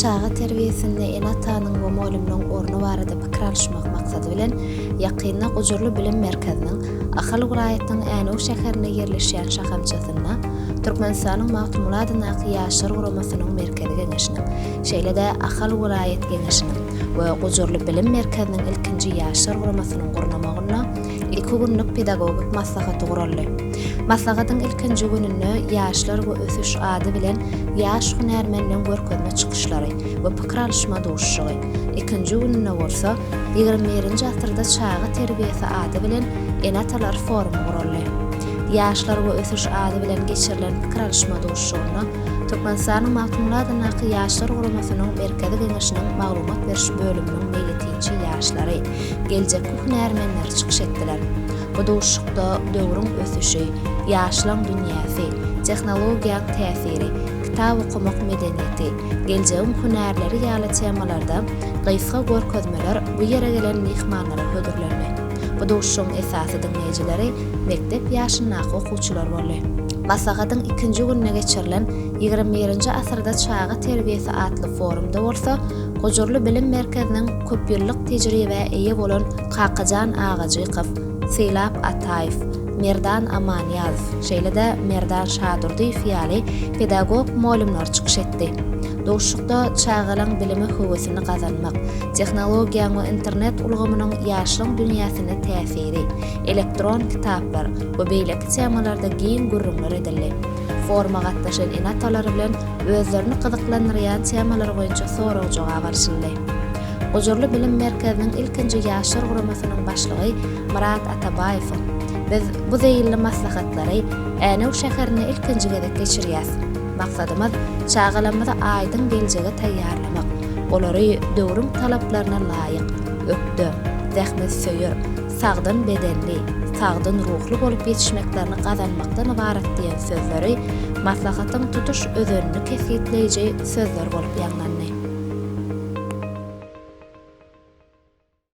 Çaga terbiýesinde ene-atanyň we mugallymlaryň orny barada pikir alyşmak maksady bilen, ýakynda Gujurly bilim merkeziniň Ahal welaýatynyň Änew şäherinde ýerleşýän şahamçasynda Türkmenistanyň Magtymguly adyndaky Ýaşlar guramasynyň Merkezi Geňeşiniň, şeýle-de Ahal welaýat Geňeşiniň we Gujurly bilim merkeziniň ilkinji Ýaşlar guramasynyň gurnamagynda iki günlük pedagogik maslahaty guraldy. Maslahatyň ilkinji gününde Ýaşlar we ösüş ady bilen ýaş hünärmenleň görkezme çykyşlary we pikir alyşma duşuşygy, ikinji gününde bolsa Ýigrimi birinji asyrda çaga terbiýesi ady bilen ene-atalar forumy guraldy. Ýaşlar we ösüş ady bilen geçirilen pikir alyşma duşuşygynda Türkmenistanyň Magtymguly adyndaky Ýaşlar guramasynyň Merkezi Geňeşiniň maglumat beriş bölüminiň meýletinçi ýaşlary, geljekki hünärmenleri çykyş etdiler. Bu duşuşykda döwrüň ösüşi, ýaşlaň dünýäsi, tehnologiýaň täsiri, kitap okamak medeniýeti, geljegiň hünärleri ýaly temalarda gysga görkezmeler bu ýere gelen myhmanlara hödürlendi. Bu duşuşygyň esasy diňleýjileri mekdep ýaşyndaky okuwçylar boldy. Maslahatyň ikinji gününe geçirilen Ýigrimi birinji asyrda çaga terbiýesi atly forumda bolsa Gujurly bilim merkeziniň köpýyllyk tejribä eýe bolan Kakajan Agajykow, Sylap Ataýew, Merdan Amanýazow, şeýle-de Merdan Şadurdyýew ýaly pedagog mugallymlar çykyş etdi. Duşuşykda çagalaň bilime höwesini gazanmak, tehnologiýaň we internet ulgamynyň ýaşlaň dünýäsine täsiri, elektron kitaplar we beýleki temalarda giň gürrüňler edildi. Foruma gatnaşan ene-atalar bilen özlerini gyzyklandyrýan temalar boýunça sorag-jogap alşyldy. Gujurly bilim merkeziniň ilkinji ýaşlar guramasynyň başlygy Myrat Atabaýewiň, Biz bu zeýilli maslahatlary Änew şäherinde ilkinji gezek geçirýäs. Maksadymyz çagalarymyzy aýdyň geljege taýýarlamak, olary döwrüň talaplaryna laýyk, ökde, zähmetsöýer, sagdyn bedenli, sagdyn ruhly bolup ýetişmeklerini gazanmakdan ybarat diýen sözleri maslahatyň tutuş özenini kesgitleýji sözler bolup ýaňlandy.